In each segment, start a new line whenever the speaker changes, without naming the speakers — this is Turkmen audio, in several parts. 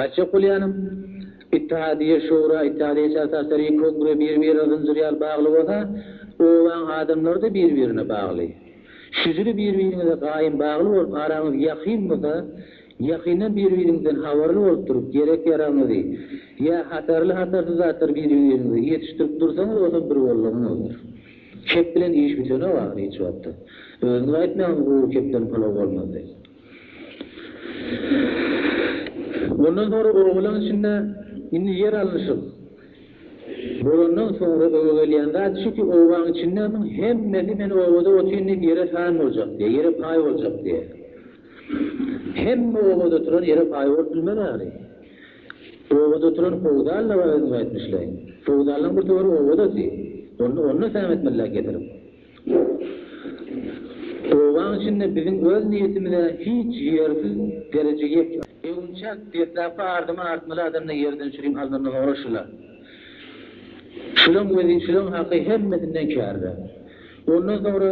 Aýtjak bolýanym, Ittihadiýe Şura, Ittihadiýe Sersaseri Kongre bir-birine zynjyr ýaly bagly bolsa, obaň adamlary-da bir-birine bagly. Şüjüri bir-biriňize gaýym bagly bolup, araňyz ýakyn bolsa, ýakyndan bir-biriňizden habarly bolup durup, gerek-ýaragyňyzy ýa hatarly-hatarsyz zatlary bir-biriňize ýetişdirip dursaňyz, onsoň bir boldugyňyzdyr. Kep bilen iş bitenok ahyry hiç wagtda. Özüňiz aýtmaýaňyz gury kepden palaw bolmaz diýip. Ondan soňra obalaň içinde indi ýer alnyşyk bolandan soňra öňe gelýän zat şu ki, obaň içinde muň hemmesi men obada otyryn diýip ýere san boljak diýýär, ýere paý boljak diýýär. Hemme obada oturan ýere paý bolup bilmez ahyry. Obada oturan howdal-da bar özüňiz aýtmyşlaýyn. Howdallaň bir towary obada otyr. Onda onda säm etmeliler getirip. Obaň içinde biziň öz niýetimize hiç ýersiz dereje ýek. Öwünçäk, deslapky ardyma artmaly adamda ýerden çürim alnandan soňra şula. Şulaň wezi, şulaň haky hemmesinden kärde. Ondan soňra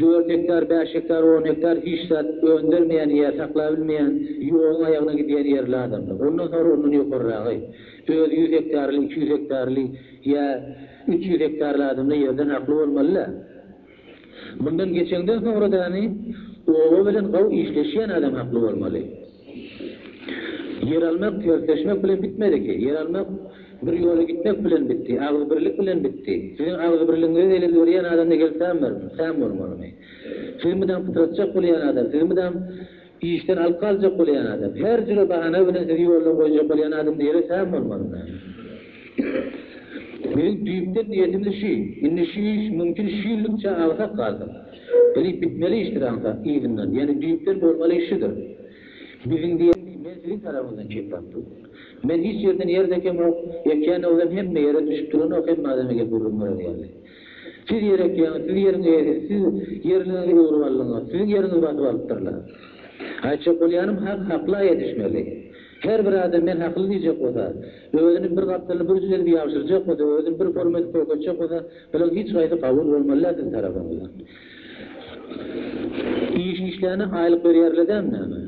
dört hektar, bäş hektar, on hektar hiç zat öndermeýän ýa saklabilmeýän, ýoguň aýagyna gidýän ýerli adamlar. Ondan soňra ondan ýokarragy, özi ýüz hektarly, 200 hektarly ýa 300 hektarly adamlar ýerden hakly bolmaly-da. Mundan geçeňden soňra däni oba bilen gowy işleşýän adam hakly bolmaly. Ýer almak tersleşmek bilen bitmedi ki. Ýer almak bir ýola gitmek bilen bitdi, agzybirlik bilen bitdi. Siziň agzybirligiňize zelel berýän adamda gel säm berme, säm bolmalymy? Sizi mydam pytratjak bolýan adam, sizi mydam işden alyp galjak bolýan adam, her jüre bahana bilen sizi ýoldan goýjak bolýan adamda ýere säm bolmalymy? Biziň düýpden niýetimiz şü. Indi şu iş mümkin şu ýyllykça agsak galsyn. Ýöne bitmeli işdir aňsat yzyndan. Ýöne düýpden bolmaly iş şudur. Biziň diýen men siziň tarapyňyzdan çek tapdym. Men hiç ýerden ýer dekemok, ekýän bolsam hemme ýere düşüp duranok, hemme adama gelip gürrüň berer ýaly. Siz ýer ekýäňiz, siz ýeriň eýesi, siz ýerliňizi öwrüp aldyňyz, siziň ýeriňizi basyp alypdyrlar. Aýtjak bolýanym hak hakla ýetişmeli. Her bir adam men hakly diýjek bolsa, özüni bir gapdalyny bir jüz edip ýabşyrjak bolsa, özüni bir forma edip görkezjek bolsa, bularyň hiç haýsy kabul bolmaly däl siziň tarapyňyzdan. Iş işläne aýlyk berýärler dämi näme?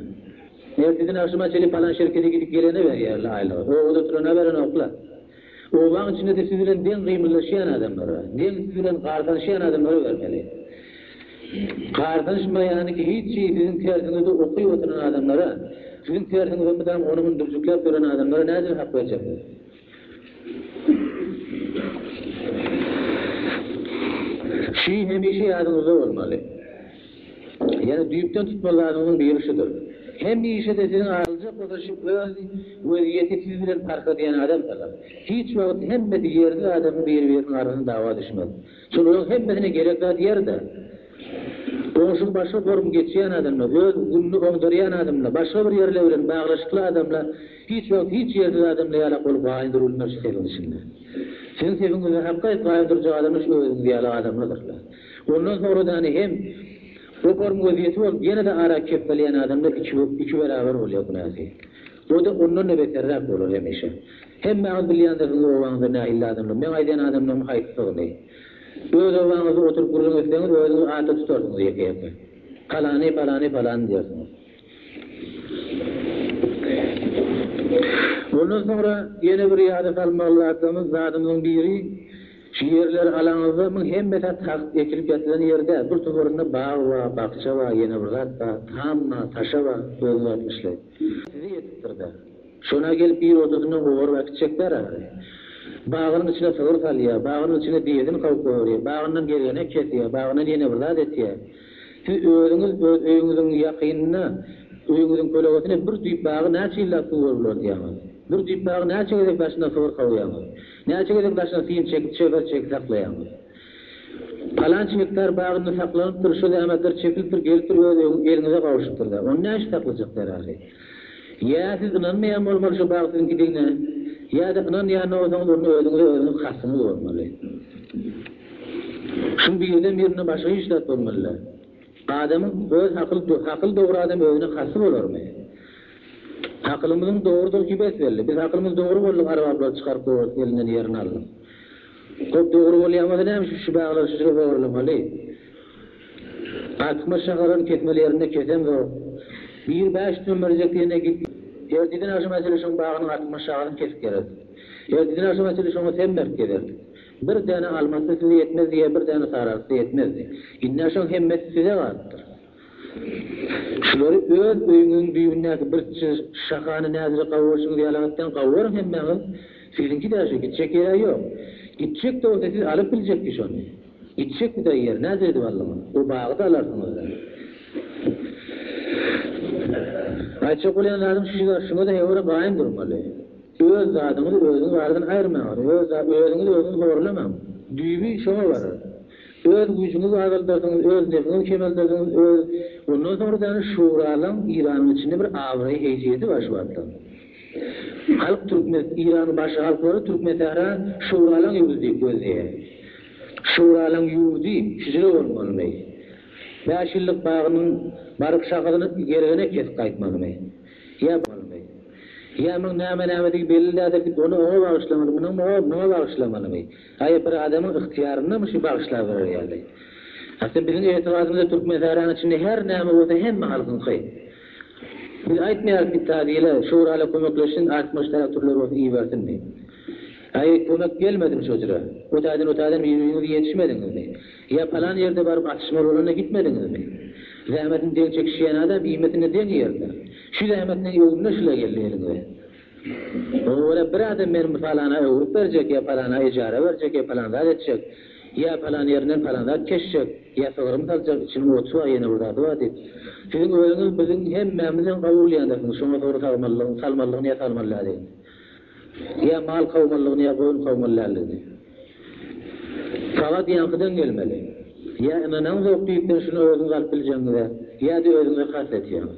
Erteden agşama çenli palan şirkete gidip gelene berýärler aýlygy. Obada oturana berenoklar. Obaň içinde-de siz bilen deň gymyldaşýan adamlara, deň siz bilen garsanyşýan adamlara bermeli. Garsanyşmaýanyky hiç siziň tersiňizde okyp oturan adamlara, siziň tersiňize mydam ony-muny dürjükläp ýören adamlara nädip hak berjeksiňiz? Şy hemişe ýadyňyzda bolmaly. Ýöne düýpden tutmaly zadyňyzyň biri şudur. Hemişe-de siziň aljak bolsa şu öz wezýeti siz bilen parh edýän adam salar. Hiç wagt hemmesi ýersiz adamyň biri-biriniň arasynda dawa düşmez. Şolaryň hemmesine gerek zat ýer-de. Goňşyň başga gorm geçýän adamlar, öz gününi oňdarýan adamlar, başga bir ýerler bilen baglaşykly adamlar hiç wagt hiç ýersiz adamlar ýalak bolup gaýyn durubilmez şu sebiň içinde. Siziň sebiňizde hakgaýt gaýyn durjak adamlar şu özüňiz ýaly adamlardyrlar. Ondan soňra dany hem o gorm wezýeti bolup ýene-de ara kepbelýän adamlar iki iki beraber bolýar günäsi. O-da ondan-da beterräk bolar hemişe. Hemmäňiz bilýändirsiňiz obaňyzda nähilli adamlar, meň aýdýan adamlarymyň haýsydygyny. Öz obaňyzda oturyp gürrüň etseňiz özüňiz ata tutarsyňyz ýeke-ýeke. Palany, palany, palany diýersiňiz. Ondan soňra ýene bir ýada salmaly zatlarymyz, zadymyzyň biri, şu ýerleri alaňyzda muň hemmesi tagt ekilip ýatylan ýer däl. Bir toparynda bag bar, bakja bar, ýene bir zat bar, tam bar, taşa bar, özüňiz aýtmyşlaý. Size ýetipdir-dä. Şona gelip bir ortasyndan gowaryp äkitjekler ahyry. Bagynyň içine sygyr salýar, bagynyň içine düýesini kowup goýberýär, bagyndan gergenek kesýär, bagyndan ýene bir zat etýär. Siz özüňiz öz öýüňiziň ýakynynda, öýüňiziň kölegesine bir düýp bagy näçe ýyllap suw berip ulaltýaňyz? Bir düýp bagy näçe gezek daşyndan sygyr kowýaňyz? Näçe gezek daşyna sim çekip, çeber çekip saklaýaňyz? Palança gektar bagynda saklanypdyr, şo zähmetler çekilipdir, gelipdir öz eliňize gowşupdyr-da. Ony näçe saklajak zerarly? Ýa siz ynanmaýan bolmaly şo bag siziňkidigine, ýa-da ynanýan bolsaňyz onda özüňize özüňiz kastyňyz bolmaly. Şuň birden birinde başga hiç zat bolmaly däl. Adamyň öz hakyl hakyl dogry adam özüne kasty bolarmy? Hakylymyzyň dogrudygy ki bes-belli. Biz hakylymyz dogry boldyk arbaplary çykaryp goýberdik elinden ýerini aldyk. Hop dogry bolýan bolsa näme üçin şu baglary şu jüre zorlamaly? Artykmaç şahalaryny kesmeli ýerinde kesemzok. Biri bäş tümen berjek diýende git. Ertirden agşama çenli şoň bagynyň altmyş şahasyny kesip gezerdik. Ertirden agşama çenli şoňa sem berip gezerdik. Bir däne almasy size ýetmezdi ýa bir däne saralysy ýetmezdi. Indi-ä şoň hemmesi size galypdyr. Şulary öz öýüňiziň düýbündäki bir şahany näzijek gawurşyňyz ýalak etseň gawuryň hemmäňiz, siziňki-dä şu, gitjek ýer-ä ýok. Gitjek-de bolsa siz alyp biljekdi şony. Gitjekmi-dä ýer, nädip edip aldyňyz? O bagy-da alarsyňyz-da. Aýtjak bolýan zadym şu, şuňa-da hewre gaýym durmaly. Öz zadyňyzy özüňiz aradan aýyrmaň, öz özüňizi özüňiz horlamaň. Düýbi şoňa barar. Öz güýjüňizi azaldarsyňyz, öz nepiňizi kemeldersiňiz, öz Ondan soňra däne şuralaň Iranyň içinde bir abraýy heýsiýeti bar şu wagtda. Halk türkmen Iranyň başga halklary Türkmensähra şuralaň ýurdy diýip gözleýär. Şuralaň ýurdy şüjre bolmalymy? Bäş ýyllyk bagynyň baryp şahasyny gergene kesip gaýtmalymy? Ýa bolmaly. Ýa muň näme-nämedigi belli däldir diýip, ony oňa bagyşlamaly, muny muňa bagyşlamalymy? Aý, bir adamyň ygtyýaryndamy şu bagyşlaberer ýaly? Aslynda biziň etigadymyzda Türkmensähranyň içinde her näme bolsa hemme halkyňky. Biz aýtmaýarys ittihadiýele, şurala kömekleşsin, artykmaç traktorlar bolsa ibersin diýip. Aý, kömek gelmedimi şo jyra? O taýdan, o taýdan bir-biriňize ýetişmediňizmi? Ýa palan ýerde baryp atyşmaly bolanda gitmediňizmi? Zähmetini deň çekişýän adam iýmesini deň iýer-dä. Şu zähmetiniň öwrüne şula geldi eliňize. Oňa görä bir adam men palana öwrüp berjek, ýa palana ejara berjek, ýa palan zat etjek, ýa palan ýerinden palan zat keşjek, ýa sygrymy saljak, içiniň oty bar, ýene bir zady bar diýip. Siziň özüňiz biziň hemmämizden gowy bilýändirsiňiz şoňa sygry sagmalydygyny, salmalydygyny ýa salmaly däldigini. Ýa mal kowmalydygyny ýa goýun kowmaly däldigini. Sagat ýaňkydan gelmeli. Ýa ynanaňzok düýpden şuny özüňiz alyp biljegiňize, ýa-da özüňize kast etýäňiz.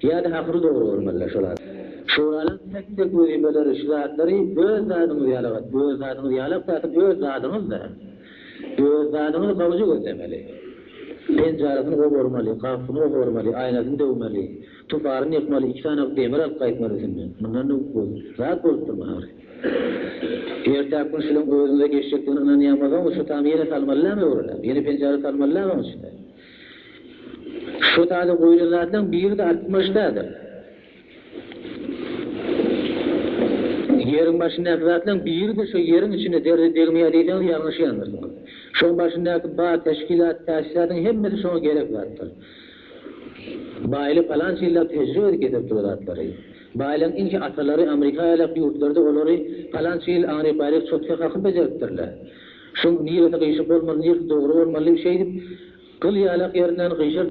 Ýa-da ahyry dogry görmeliler şol adam. Şuranyň tek-tek wezipeleri şu zatlary öz zadyňyz ýalak et, öz zadyňyz ýalak zaten öz zadyňyz-da. Öz zadyňyzy gowja gözlemeli. Penjarasyny goparmaly, gapysyny goparmaly, aýnasyny döwmeli. Tufaryny ýykmaly, iki sany demir alyp gaýtmaly üstünden. Mundan zat bolup durma ahyry. Ertäki gün şulaň özüňize geçjekdigine ynanýan bolsaňyz, şu tamy ýene salmaly dälmi öwrüläp? Ýene penjara salmaly dälmi oň içine? Şu taýda goýlan zatlaň biri-de artykmaç däldir. Ýeriň başyndaky zatlaň biri-de şo ýeriň içinde derde degmeýär diýseňiz ýalňyşýandyrsyňyz. Şoň başyndaky bar teşkilat, täsisatyň hemmesi şoňa gerek zatdyr. Baýly palança ýyllap tejribe edip getiripdir o zatlary. Baýlaň inki atalary Amerika ýalak ýurtlarda olary palança ýyl aňryk bärik çotga kakyp bejeripdirler. Şoň niresi gyşyk bolmaly, niresi dogry bolmaly diýip şeýdip gyl ýalak ýerinden gyşar.